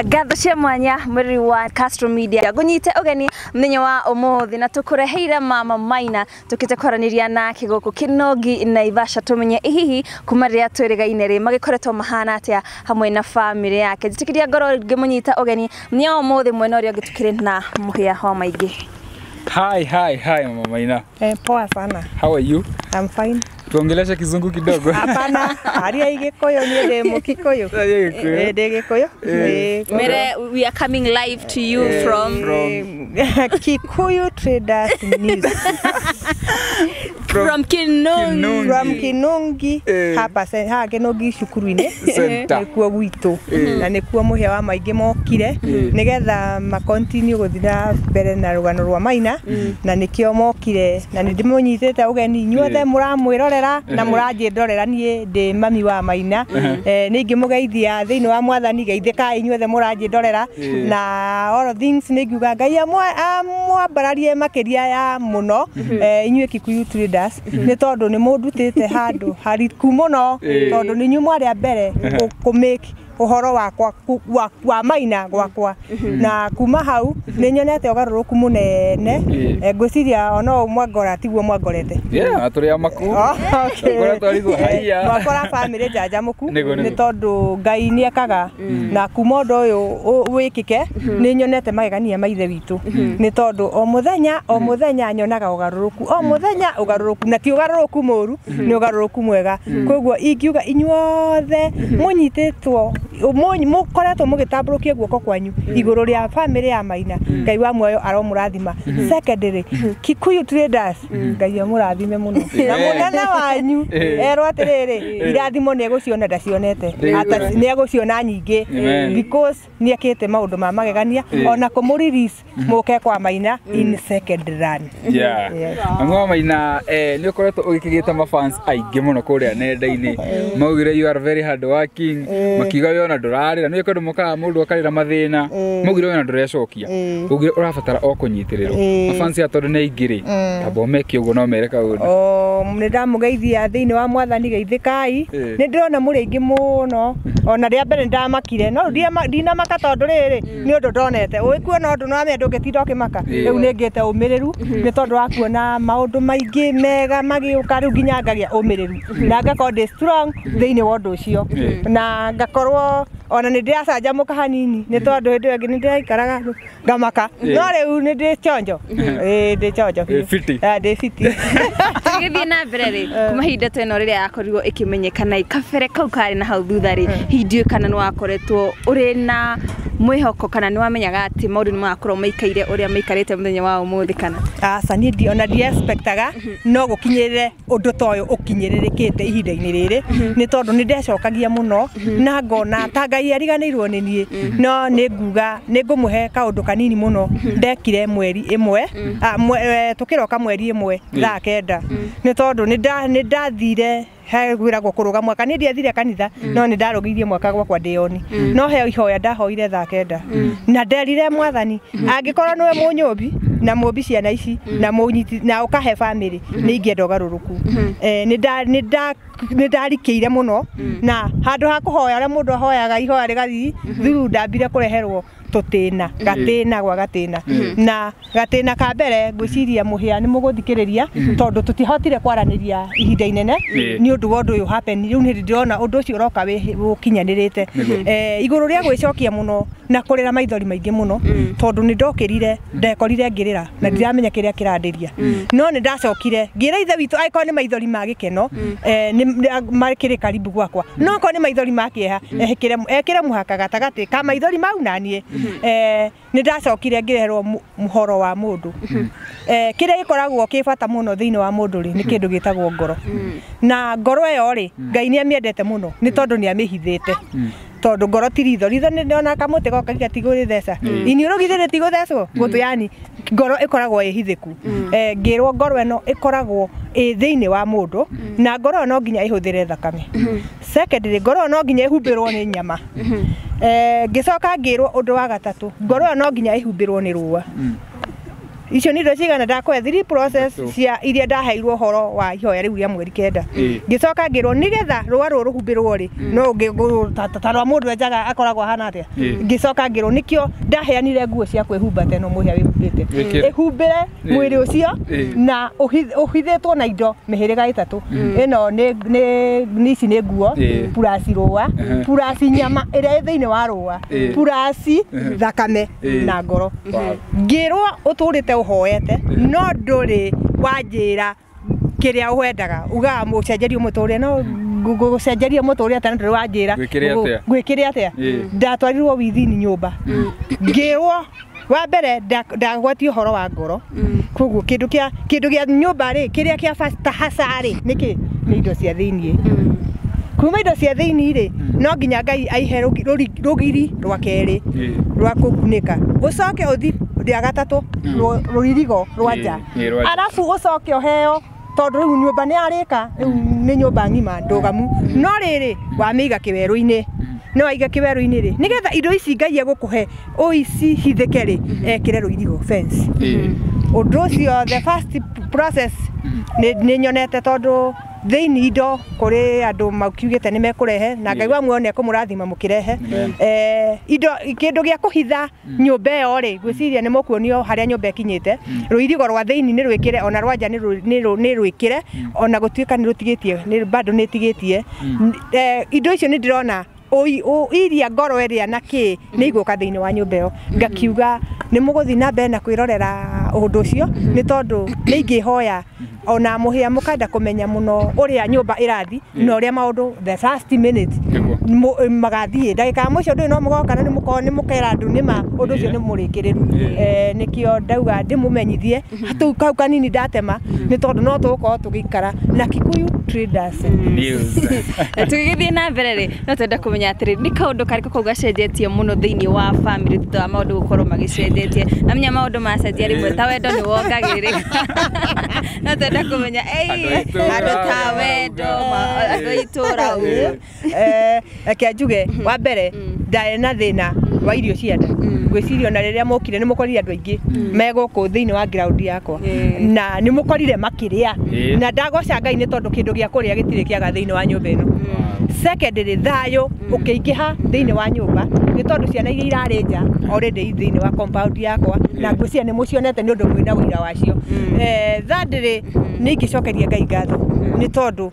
Ngatho cia mwanya mwĩrĩ wa Castro Media ngũnyite ũgeni mũthenya wa ũmũthĩ na tũkũreheire mama Maina tũkĩte kwaranĩria nake gũkũ Kinogi Naivasha tũmenye hihi kuma rĩrĩa twĩrĩgaine rĩ magĩkoretwo mahana atĩa hamwe na famĩlĩ yake. Njĩtĩkĩria ngorwo ngĩmũnyita ũgeni mũthenya wa ũmũthĩ mwena ũrĩa ũngĩ tũkĩrĩ na mũhĩa wa maingĩ. Hi, hi, hi Mama Maina. Poa sana. How are you? I'm fine. Tuongeleshe kizungu kidogo. Hapana, aria Gikuyu niĩ ndĩ Mũkikuyu. Ndĩ Gikuyu. Mere, we are coming live to you from Kikuyu Traders News. From Kinungi. From Kinungi. Hapa ha Kinungi cukuru-inĩ. Nĩkuo gwitũ. Na nĩkuo mũhĩa wa maingĩ mokire nĩgetha ma continue gũthiĩ na mbere na rũgano rwa Maina na nĩkĩo mokire na nĩ ndĩmũnyitĩte ũgeni inyuothe mũramwĩrorera na mũranjĩndorera niĩ ndĩ mami wa Maina. Nĩ ingĩmũgeithia thĩinĩ wa mwathani, geithĩkai inyuothe mũranjĩndorera na all things nĩ ngiuga Ngai amwambararie makĩria ya mũno inyuĩ Kikuyu Traders nĩ tondũ nĩ mũndutĩte handũ hariku mũno tondũ nĩ inyuĩ mwarĩ a mbere kũ make ũhoro wakwa wa Maina gwakwa na kuma hau nĩ nyonete ũgarũrũku mũnene. Ngwĩciria ona ũũ mwangora tiguo mwangorete. Yeah, tũrĩ amaku. Mwakora bamĩrĩ njanjamũku nĩ tondũ Ngai nĩ ekaga na kuma ũndũ ũyũ wĩkĩke nĩ nyonete magegania ma ithe witũ nĩ tondũ o mũthenya nyonaga ũgarũrũku, o mũthenya ũgarũrũku, na ti ũgarũrũku mũru, nĩ ũgarũrũku mwega. Koguo ingiuga inyuothe mũnyitĩtwo mũkoretwo mũgĩtambũrũkia guoko kwanyu igũrũ rĩa bamĩrĩ ya Maina, Ngai wa muoyo aromũrathima. Secondary, Kikuyu Traders, Ngai amũrathime mũno na mũnene wanyu erwo atĩrĩrĩ irathimo nĩ egũciona ndacionete nĩ egũciona nyingĩ because nĩ ekĩte maũndũ ma magegania ona kũmũ release mũke kwa Maina in second run. Yeah. Mama Maina, nĩ ũkoretwo ũgĩkĩgĩta mafans aingĩ mũno kũrĩa nenda-inĩ maugire you are very hard working, makiuga we ona ndũrarĩra nĩ kwenda mũkaga mũndũ akarĩra mathĩna, maugire we ona ndũrecokia, ugire ũrabatara o kũnyitĩrĩrwo mafans ya tondũ nĩ aingĩ rĩ tamba ũmeke ũguo no mere kaũndũ. Nĩ ndamũgeithia thĩinĩ wa mwathani, geithĩkai. Nĩ ndĩrona mũrĩ aingĩ mũno ona rĩa mbere nĩ ndamakire no rĩu ndinamaka tondũ rĩrĩ nĩ ũndũ ndonete ũĩ kuona ũndũ no amenya ndũngĩtinda ũkĩmaka. Rĩu nĩ ngĩte ũmĩrĩru nĩ tondũ wa kuona maũndũ maingĩ mega magĩũka rĩu nginya ngagĩa ũmĩrĩru na ngakorwo ndĩ strong thĩinĩ wa ũndũ ũcio na ngakorwo ona nĩ ndĩracanjamũka hanini nĩ tondũ hĩndĩ ĩyo ĩngĩ nĩ ndĩraikaraga ngamaka no rĩu nĩ ndĩ chonjo. Ndĩ chonjo biũ, ndĩ fiti. Tũgĩthiĩ na mbere rĩ kuma ihinda ta ĩno rĩrĩa yakorirwo ĩkĩmenyekana kabere kau karĩ na hau thutha rĩ hihi ndiũĩ kana nĩ wakoretwo ũrĩ na mwĩhoko kana nĩ wamenyaga atĩ maũndũ nĩ magakorwo maikaire ũrĩa maikarĩte mũthenya wa ũmũthĩ kana? Aca niĩ ona ndiexpectaga no gũkinyĩrĩre ũndũ ta ũyũ ũkinyĩrĩrĩkĩte ihinda-inĩ rĩrĩ nĩ tondũ nĩ ndecokagia mũno na ngona ta Ngai ariganĩirwo nĩ niĩ no nĩ nguga nĩ ngũmũhe kaũndũ kanini mũno ndekire mweri ĩmwe tũkĩroka mweri ĩmwe thaa kenda nĩ tondũ nĩ ndathire he gwĩragwo kũrũga mwaka nĩ ndiathire kanitha no nĩ ndarũgĩirie mwaka gwakwa ndĩoni no he ihoya ndahoire thaa kenda na nderire mwathani angĩkorwo nĩwe mũnyũmbi na mũmbi ciana ici na mũnyiti na ũkahe bamĩrĩ nĩ ingĩenda ũgarũrũku. Nĩ ndarikĩire mũno na handũ ha kũhoya ũrĩa mũndũ ahoyaga ihoya rĩgathiĩ through ndambire kũreherwo tũtĩna gatĩna gwa gatĩna na gatĩna ka mbere ngwĩciria mũhĩa nĩ mũgũthikĩrĩria tondũ tũtihotire kwaranĩria ihinda inene nĩ ũndũ wa ũndũ ũyũ happen. Rĩu nĩ ndĩrona ũndũ ũcio ũroka ũkinyanĩrĩte igũrũ rĩa gwĩcokia mũno na kũrĩra maithori maingĩ mũno tondũ nĩ ndokĩrire ndekorire ngĩrĩra na ndiramenya kĩrĩa kĩrandĩria no nĩ ndacokire ngĩra ithe witũ angĩkorwo nĩ maithori ma gĩkeno makĩrĩ karibu gwakwa no akorwo nĩ maithori ma kĩeha ekĩre mũhaka gatagatĩ ka maithori mau na niĩ. Nĩ ndacokire ngĩreherwo mũhoro wa mũndũ. Kĩrĩa gĩkoragwo kĩ bata mũno thĩinĩ wa mũndũ rĩ nĩ kĩndũ gĩtagwo ngoro na ngoro ĩyo rĩ Ngai nĩ amĩendete mũno nĩ tondũ nĩ amĩhithĩte tondũ ngoro ti ritho ritho nĩ ndona kamũtĩ goka gatigũrĩtheca iniũrũ githĩ rĩtigũthecwo gũtũ yani ngoro ĩkoragwo ĩhithĩku. Ngĩrwo ngoro ĩno ĩkoragwo ĩ thĩinĩ wa mũndũ na ngoro ĩyo no nginya ĩhũthĩre thakame. Secondly, ngoro ĩyo no nginya ĩhumbĩrwo nĩ nyama. Ngĩcoka ngĩrwo ũndũ wa gatatũ, ngoro ĩyo no nginya ĩhumbĩrwo nĩ rũa. Icio nĩ indo cigana ndakũhe 3 process cia iria ndaheirwo ũhoro wa ihoya rĩu rĩa mweri 9. Ngĩcoka ngĩrwo nĩgetha rũa rũrũ rũhumbĩrwo rĩ no ta rwa mũndũ enjaga akoragwo ahana atĩa. Ngĩcoka ngĩrwo nĩkĩo ndaheanire nguo cia kwĩhumba teno mũhĩa wĩhumbĩte ĩhumbĩre mwĩrĩ ũcio na ũhithĩtwo na indo mĩhĩrĩga 3. Ĩno nĩ ici nĩ nguo plus rũa plus nyama ĩrĩa ĩ thĩinĩ wa rũa plus thakame na ngoro. Ngĩrwo ũtũrĩte ũhoete no ndũrĩ wanjĩra kĩrĩa ũwendaga ugaga mũcenjerie mũtũrĩre no gũcenjeria mũtũrĩre atĩa na ndũrĩ wanjĩra ngwĩkĩre atĩa. Ndatwarirwo withini nyũmba ngĩrwo wa mbere ndagwatie ũhoro wa ngoro koguo kĩndũ kĩa nyũmba rĩ kĩrĩa kĩa bata hasa rĩ nĩkĩ nĩ indo cia thĩiniĩ. Kuma indo cia thĩiniĩ rĩ no nginya Ngai aihe rũgiri rwa kerĩ rwa kũkunĩka ũcoke ũthi rĩa gatatũ rũirigo rwa nja arabu ũcoke ũheo tondũ rĩu nyũmba nĩ yarĩka rĩu nĩ nyũmba ng'ima ndũgamu no rĩrĩ wamĩiga kĩwerũ-inĩ no waiga kĩwerũ-inĩ rĩ nĩgetha indo ici Ngai egũkũhe ũicihithĩke rĩ ekĩre rũirigo fence. Ũndũ ũcio the first process nĩ nyonete tondũ thĩinĩ indo kũrĩ andũ makiugĩte nĩ mekũrehe na Ngai wa muoyo nĩ ekũmũrathima mũkĩrehe indo kĩndũ gĩa kũhitha nyũmba ĩyo rĩ ngwĩciria nĩ mũkuonio harĩa nyũmba ĩkinyĩte. Rũirigo rwa thĩinĩ nĩ rwĩkĩre ona rwa nja nĩ rwĩkĩre ona gũtuĩka nĩ rũtigĩtie bado nĩ ĩtigĩtie indo icio nĩ ndĩrona iria ngoro ĩrĩa na kĩ nĩ igũka thĩinĩ wa nyũmba ĩyo. Ngakiuga nĩ mũgũthiĩ na mbere na kwĩrorera ũndũ ũcio nĩ tondũ nĩ ingĩhoya ona mũhĩa mũkenda kũmenya mũno ũrĩa nyũmba ĩrathi na ũrĩa maũndũ the first minute magathiĩ ndagĩka ya mũico ndũĩ no mũgoka na nĩ mũkera andũ nĩma ũndũ ũcio nĩ mũrĩkĩrĩru. Nĩkĩo ndauga ndĩmũmenyithie tũu kau kanini ndatema nĩ tondũ no tũgũkorwo tũgĩikara na Kikuyu Traders News. Tũgĩgĩthiĩ na mbere rĩ no twenda kũmenya atĩrĩ nĩ kaũndũ karĩkũ kau gacenjetie mũno thĩinĩ wa family thutha wa maũndũ gũkorwo magĩcenjetie na menya maũndũ macenjia rĩmwe ta wendo nĩ wongagĩrĩrĩka no twenda kũmenya andũ ta wendo andũ a itũũra ũguo. Reke njuge wa mbere ndarĩ na thĩna wa irio cia nda ngwĩciria ona rĩrĩa mokire nĩ mũkorire andũ aingĩ me gũkũ thĩinĩ wa ground yakwa na nĩ mũkorire makĩrĩa na ndagoca Ngai nĩ tondũ kĩndũ gĩa kũrĩa gĩtirĩ kĩaga thĩinĩ wa nyũmba ĩno. Secondary thayũ ũkĩingĩha thĩinĩ wa nyũmba nĩ tondũ ciana iria irarĩ nja already thĩinĩ wa compound yakwa na ngwĩciria nĩ mũcionete nĩ ũndũ mwĩna ũira wacio. Thirdly nĩ ingĩcokeria Ngai ngatho nĩ tondũ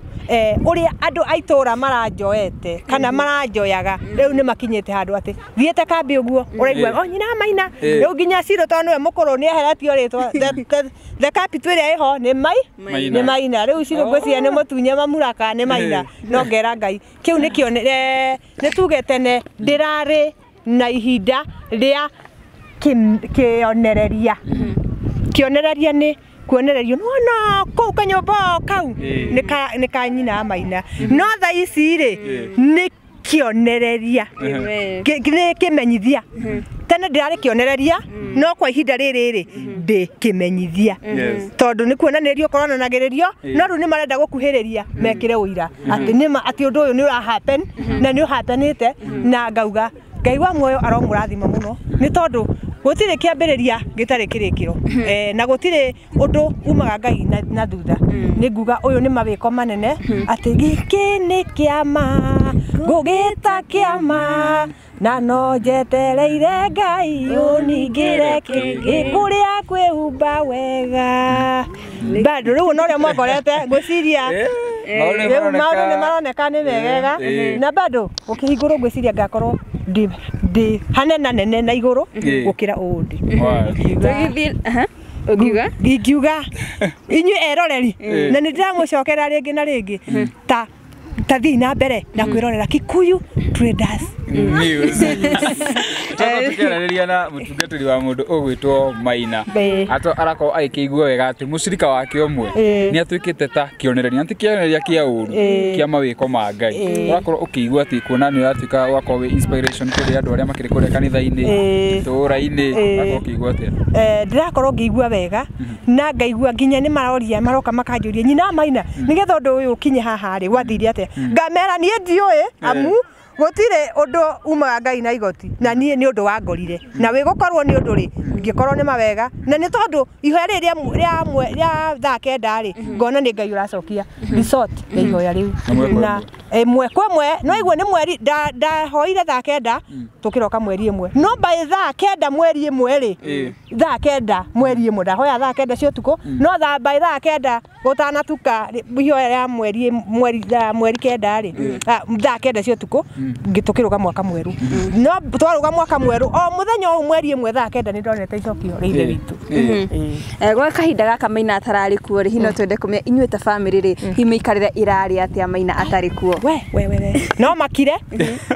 ũrĩa andũ a itũũra maranjoete kana maranjoyaga rĩu nĩ makinyĩte handũ atĩ thiĩte kambĩ ũguo ũraigua o nyina Maina rĩu nginya Ciro tondũ nĩwe mũkũrũ nĩ eheretio rĩtwa the capital ĩrĩa ĩho nĩ nĩ Maina rĩu Ciro ngwĩciria nĩ mũtunye mamuraka nĩ Maina no ngera Ngai kĩu nĩkĩo nĩ tuge tene ndĩrarĩ na ihinda rĩa kĩonereria. Kĩonereria nĩ kuonererio nona kũu kanyũmba kau nĩ ka nyina Maina no thaa ici rĩ nĩ kĩonereria nĩ kĩmenyithia. Tene ndĩrarĩ kĩonereria no kwa ihinda rĩrĩ rĩ ndĩ kĩmenyithia tondũ nĩ kuonanĩrio koronanagĩrĩrio no rĩu nĩ marenda gũkuhĩrĩria mekĩre ũira atĩ nĩma atĩ ũndũ ũyũ nĩ ũra happen na nĩ ũhapenĩte na ngauga Ngai wa muoyo aromũrathima mũno nĩ tondũ gũtirĩ kĩambĩrĩria gĩtarĩ kĩrĩkĩro na gũtirĩ ũndũ umaga Ngai na thutha. Nĩ nguga ũyũ nĩ mawĩko manene atĩ gĩkĩ nĩ kĩama ngũgĩta kĩama na no njetereire Ngai ũningĩre kĩngĩ kũrĩa kwĩhumba wega. Bado rĩu no ũrĩa mwakorete ngwĩciria rĩu maũndũ nĩ maroneka nĩ megega na bado ũkĩhingũrwo ngwĩciria ngakorwo ndĩ hanena nene na igũrũ gũkĩra ũũ ndĩ. Ingiuga inyuĩ eroreri na nĩ ndĩramũcokera rĩngĩ na rĩngĩ ta thiĩ na mbere na kwĩrorera Kikuyu Traders News. Tũkorwo tũkĩaranĩria na mũtungatĩri wa mũndũ ũgwĩtwo Maina ato arakorwo agĩkĩigua wega atĩ mũcirika wake ũmwe nĩ atuĩkĩte ta kĩonereria na ti kĩonereria kĩa ũru kĩa mawĩko ma Ngai. Ũrakorwo ũkĩigua atĩ kuona nĩ ũratuĩka ũgakorwo wĩ inspiration kũrĩ andũ arĩa makĩrĩ kũrĩa kanitha-inĩ itũũra-inĩ ũrakorwo ũkĩigua atĩa? Ndĩrakorwo ngĩigua wega na ngaigua nginya nĩ maroria maroka makanjũria nyina Maina nĩgetha ũndũ ũyũ ũkinye haha rĩ gwathire atĩa ngamera niĩ ndiũĩ amu Gũtirĩ ũndũ umaga Ngai na igoti na niĩ nĩ ũndũ wangorire na wĩgũkorwo nĩ ũndũ rĩ ngĩkorwo nĩ mawega na nĩ tondũ ihoya rĩrĩ rĩa thaa kenda rĩ ngona nĩ Ngai ũracokia resort ya ihoya rĩu na ĩmwe kwa ĩmwe no igue nĩ mweri ndahoire thaa kenda tũkĩroka mweri ĩmwe no by thaa kenda mweri ĩmwe rĩ thaa kenda mweri ĩmwe ndahoya thaa kenda cia ũtukũ no thaa by thaa kenda gũtanatuka ihoya rĩa mweri kenda rĩ thaa kenda cia ũtukũ tũkĩrũga mwaka mwerũ no twarũga mwaka mwerũ o mũthenya o mweri ĩmwe thaa kenda nĩ ndonete icokio rĩa ithe witũ. Gwa kahinda gaka Maina atararĩ kuo rĩ hino twende kũmenya inyuĩ ta bamĩrĩ rĩ hihi mĩikarĩre ĩrarĩ atĩa Maina atarĩ kuo? We no makire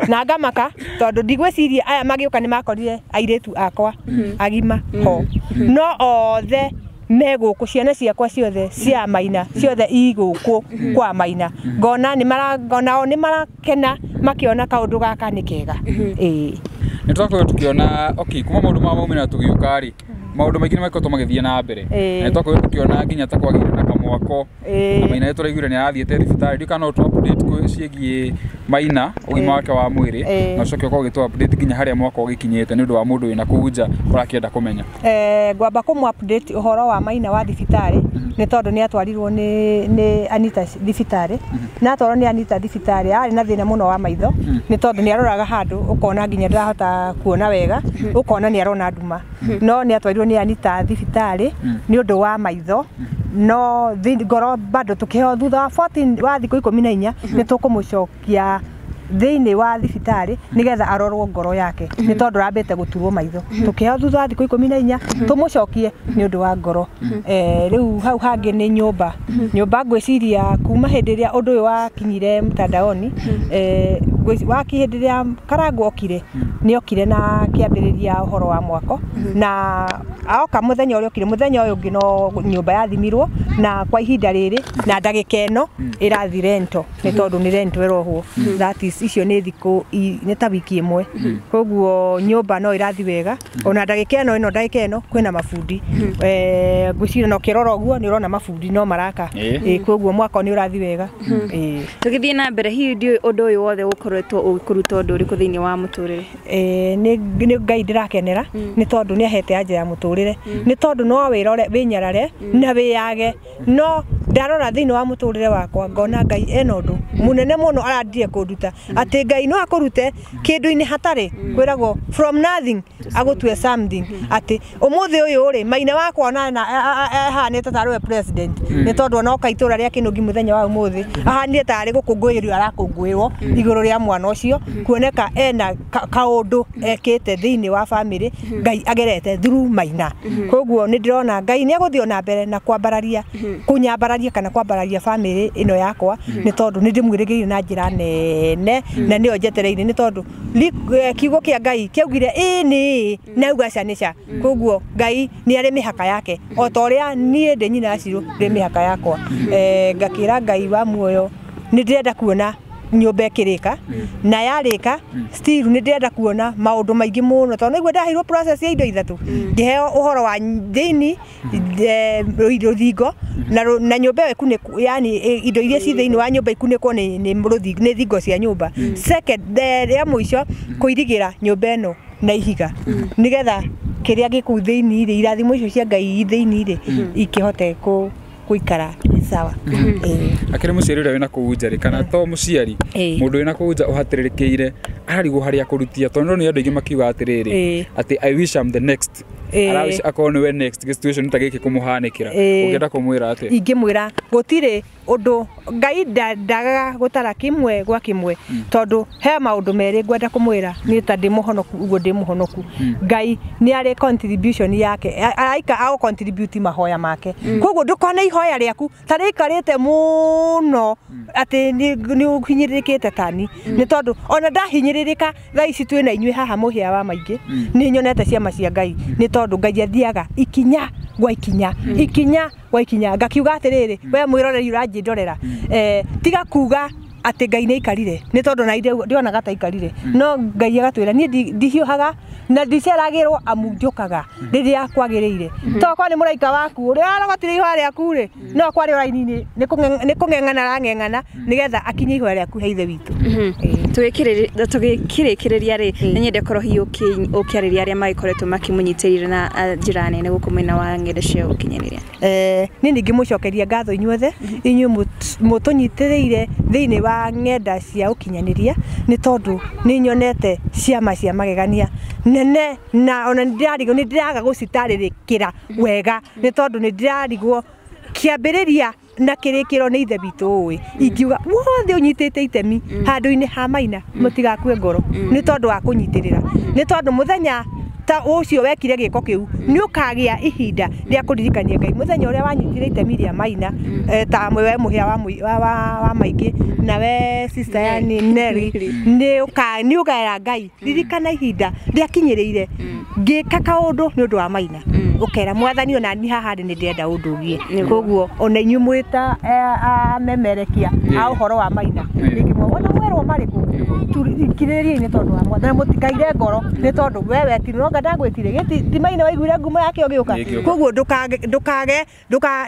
na ngamaka tondũ ndigwĩciria aya magĩũka nĩ makorire airĩtu akwa agima ho no othe me gũkũ ciana ciakwa ciothe cia Maina ciothe i gũkũ kwa Maina ngona nĩ onao nĩ marakena makĩona kaũndũ gaka nĩ kega. Nĩ twakorwo tũkĩona okay kuma maũndũ ma maumĩra tũgĩũka rĩ maũndũ maingĩ nĩ makoretwo magĩthiĩ na mbere na nĩ twakorirwo tũkĩona nginya ta kwagĩire na kamwako na Maina nĩ tũraiguire nĩ arathiĩte thibitarĩ ndiũĩ kana no tũ update ciĩgiĩ Maina ũgima wake wa mwĩrĩ na ũcoke ũkorwo ũgĩtũ update nginya harĩa mwaka ũgĩkinyĩte nĩ ũndũ wa mũndũ wĩna kũu nja ũrakĩenda kũmenya. Ngwamba kũmũ update ũhoro wa Maina wa thibitarĩ nĩ tondũ nĩ atwarirwo nĩ Anita thibitarĩ na atwarwo nĩ Anita thibitarĩ arĩ na thĩna mũno wa maitho nĩ tondũ nĩ aroraga handũ ũkona nginya ndarahota kuona wega ũkona nĩ arona nduma no nĩ atwarirwo nĩ Anita thibitarĩ nĩ ũndũ wa maitho no ngoro bado tũkĩheo thutha wa 14 wa thikũ 14 nĩ tũkũmũcokia thĩinĩ wa thibitarĩ nĩgetha arorwo ngoro yake nĩ tondũ arambĩte gũturwo maitho tũkĩheo thutha wa thikũ 14 tũmũcokie nĩ ũndũ wa ngoro. Rĩu hau hangĩ nĩ nyũmba ngwĩciria kuma hĩndĩ ĩrĩa ũndũ ũyũ wakinyire mtandaoni waki hĩndĩ ĩrĩa Karangũ okire nĩ okire na kĩambĩrĩria ũhoro wa mwako na aoka mũthenya ũrĩa okire mũthenya ũyũ ũngĩ no nyũmba yathimirwo na kwa ihinda rĩrĩ na ndagĩka ĩno ĩrathi rento nĩ tondũ nĩ rento ĩrohwo that is icio nĩ thikũ nĩ ta wiki ĩmwe koguo nyũmba no ĩrathi wega ona ndagĩka ĩno ndagĩka ĩno kwĩna mabundi ngwĩciria no kĩrora ũguo nĩ ũrona mabundi no maraka koguo mwako nĩ ũrathi wega. Tũgĩthiĩ na mbere hihi ndiũĩ ũndũ ũyũ wothe ũkoretwo ũgĩkũruta ũndũ ũrĩkũ thĩinĩ wa mũtũrĩre? Nĩ Ngai ndĩrakenera nĩ tondũ nĩ ahete anja ya mũtũrĩre nĩ tondũ no wĩrore wĩnyarare na wĩyage no ndarora thĩinĩ wa mũtũrĩre wakwa ngona Ngai ena ũndũ mũnene mũno arandire kũnduta atĩ Ngai no akũrute kĩndũ-inĩ hatarĩ kwĩragwo from nothing agũtue something atĩ ũmũthĩ ũyũ rĩ Maina wakwa ona ahanĩte tarĩ we president nĩ tondũ ona oka itũra rĩa Kĩnũngi mũthenya wa ũmũthĩ ahanire tarĩ gũkũngũĩrwo arakũngũĩrwo igũrũ rĩa mwana ũcio kuoneka ena kaũndũ ekĩte thĩinĩ wa bamĩrĩ Ngai agerete through Maina koguo nĩ ndĩrona Ngai nĩ egũthiĩ ona mbere na kwambararia kũnyambararia kana kwambararia bamĩrĩ ĩno yakwa nĩ tondũ nĩ ndĩmwĩrĩgĩrĩire na njĩra nene na nĩyo njetereire nĩ tondũ kiugo kĩa Ngai kĩaugire ĩĩ nĩ ĩĩ na auga ca nĩ ca koguo Ngai nĩ arĩ mĩhaka yake o ta ũrĩa niĩ ndĩ nyina Shiro ndĩ mĩhaka yakwa. Ngakĩra Ngai wa muoyo nĩ ndĩrenda kuona nyũmba ĩkĩrĩka na yarĩka still nĩ ndĩrenda kuona maũndũ maingĩ mũno tondũ nĩguo ndaheirwo process ya indo ithatũ ngĩheo ũhoro wa thĩinĩ rũthingo na nyũmba ĩyo ĩkunĩkwo yani indo iria ci thĩinĩ wa nyũmba ikunĩkwo nĩ thingo cia nyũmba second rĩa mũico kũirigĩra nyũmba ĩno na ihiga nĩgetha kĩrĩa gĩkũu thĩinĩ rĩ irathimo icio cia Ngai thĩinĩ rĩ ikĩhote gũikara sawa. Akĩrĩ mũciari ũrĩa wĩna kũu nja rĩ kana to mũciari mũndũ wĩna kũu nja ũhatĩrĩrĩkĩire ararigwo harĩa akũrutia tondũ nĩ andũ aingĩ makiuga atĩrĩrĩ atĩ I wish I'm the next arawish akorwo nĩwe next situation ta gĩkĩ kũmũhanĩkĩra ũngĩenda kũmwĩra atĩa? Ingĩmwĩra gũtirĩ ũndũ Ngai ndagaga gũtara kĩmwe gwa kĩmwe tondũ he maũndũ merĩ ngwenda kũmwĩra niĩ ta ndĩ mũhonoku ũguo ndĩ mũhonoku Ngai nĩ arĩ contribution yake araika agũ contribute mahoya make koguo ndũkone ihoya rĩaku ta rĩikarĩte mũno atĩ nĩ ũhinyĩrĩrĩkĩte tani nĩ tondũ ona ndahinyĩrĩrĩka thaa ici twĩna inyuĩ haha mũhĩa wa maingĩ nĩ nyonete ciama cia Ngai nĩ tondũ Ngai athiaga ikinya gwa ikinya ikinya gwa ikinya ngakiuga atĩrĩrĩ we mwĩroreri ũranjĩndorera tiga kuga atĩ Ngai nĩ aikarire nĩ tondũ na ndionaga ta aikarire no Ngai agatwĩra niĩ ndihiũhaga Na ndiceragĩrwo amu njũkaga rĩrĩa kwagĩrĩire. Tokorwo nĩ mũraika waku ũrĩa arogotire ihoya rĩaku rĩ, no kwarĩ raini-inĩ nĩ kũng'eng'ana arang'eng'ana nĩgetha akinye ihoya rĩaku he Ithe witũ. Tũgĩkĩrĩkĩrĩria rĩ, nĩ nyende korwo hihi ũkĩarĩria arĩa magĩkoretwo makĩmũnyitĩrĩra na njĩra nene gũkũ mwena wa ng'enda cia ũkinyanĩria. Niĩ ningĩmũcokeria ngatho inyuothe inyuĩ mũtũnyitĩrĩire thĩinĩ wa ng'enda cia ũkinyanĩria, nĩ tondũ nĩ nyonete ciama cia magegania nene, na ona nĩ ndĩraga gũcitarĩrĩkĩra wega, nĩ tondũ nĩ ndĩrarigwo kĩambĩrĩria na kĩrĩkĩro nĩ Ithe witũ ũĩ. Ingiuga wothe ũnyitĩte itemi handũ-inĩ ha Maina mũtigakue ngoro nĩ tondũ wa kũnyitĩrĩra, nĩ tondũ mũthenya ta ũcio wekire gĩko kĩu nĩ ũkagĩa ihinda rĩa kũririkania Ngai mũthenya ũrĩa wanyitire itemi rĩa Maina, ta we mũhĩa wa maingĩ na we sister yani Nelly, nĩ ũkaera Ngai ririkana ihinda rĩakinyĩrĩire ngĩka kaũndũ nĩ ũndũ wa Maina, ũkera Mwathani ona niĩ haha nĩ ndĩrenda ũndũgie. Koguo ona inyuĩ mwĩta amemerekia a ũhoro wa Maina, ona mwerwo marĩkũ kirĩrĩriai nĩ tondũ wa Mwathani, mũtikaire ngoro nĩ tondũ we wetire no ndagwĩtire ti Maina waiguire ngumo yake ũgĩũka. Koguo ndũkage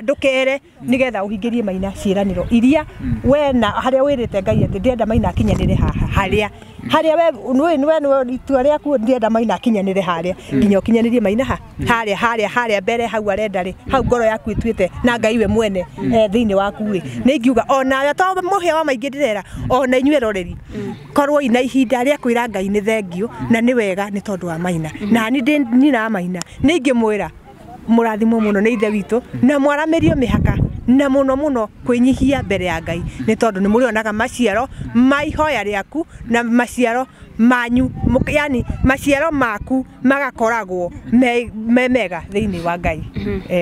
ndũkere nĩgetha ũhingĩrie Maina ciĩranĩro iria we na harĩa wĩrĩte Ngai atĩ ndĩrenda Maina akinyanĩre haha, harĩa we nĩ itua rĩaku ndĩrenda Maina akinyanĩre harĩa, nginya ũkinyanĩrie Maina ha harĩa harĩa harĩa mbere hau arenda rĩ, hau ngoro yaku ĩtuĩte na Ngai we mwene thĩinĩ waku rĩ, nĩ ingiuga onawe to mũhĩa wa maingĩ ndĩrera, ona inyuĩ eroreri korwo ina ihinda rĩa kwĩra Ngai nĩ thengio na nĩ wega nĩ tondũ wa Maina, na niĩ ndĩ nyina wa Maina, nĩ ingĩmwĩra mũrathimwo mũno nĩ Ithe witũ na mwaramĩrio mĩhaka na mũno mũno kwĩnyihia mbere ya Ngai, nĩ tondũ nĩ mũrĩonaga maciaro ma ihoya rĩaku na maciaro manyu, yani maciaro maku magakoragwo me mega thĩinĩ wa Ngai.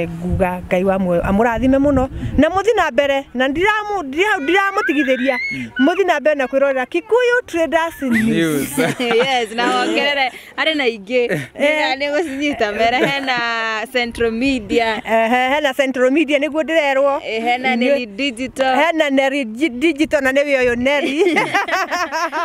Nguga Ngai wa muoyo amũrathime mũno na mũthi na mbere, na ndiramũtigithĩria, mũthi na mbere na kwĩrorera Kikuyu Traders News. Yes, na wongerere arĩ na ingĩ nĩ gũcinyita mbere, hena Central Media, hena Central Media nĩguo ndĩrerwo, hena Nelly Digital, hena Nelly Digital na nĩwe ũyũ Nelly,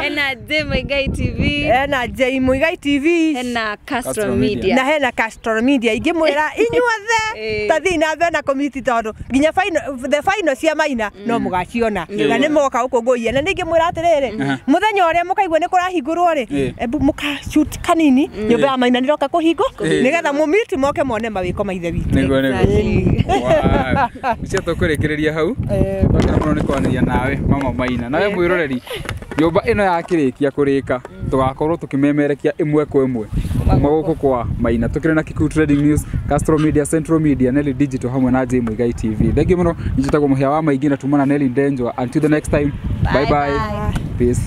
hena J Muigai TV, hena J Muigai TV, hena Castro Media, na hena Castro Media. Ingĩmwĩra inyuothe ta thiĩ na mbere na komiti, tondũ nginya the final cia Maina no mũgaciona na nĩ mũgoka gũkũngũiya. Na ningĩmwĩra atĩrĩrĩ, mũthenya ũrĩa mũkaigua nĩ kũrahingũrwo rĩ, ebu mũka shoot kanini nyũmba ya Maina nĩroka kũhingwo nĩgetha mũmiti moke mone mawĩko ma Ithe witũ. Nĩguo nĩguo cia tũkũrĩkĩrĩria hau, twakena mũno nĩ kwaranĩria nawe mama Maina. Nawe mwĩroreri, nyũmba ĩno yakĩrĩkia kũrĩka tũgakorwo tũkĩmemerekia ĩmwe kwa ĩmwe kuma gũkũ kwa Maina. Tũkĩrĩ na Kikuyu Trading News, Castro Media, Central Media, Nelly Digital hamwe na J Muigai TV. Thank you mũno, njĩtagwo Mũhĩa wa Maingĩ na tumana Nelly Ndenjwa. Until the next time, bye bye, peace.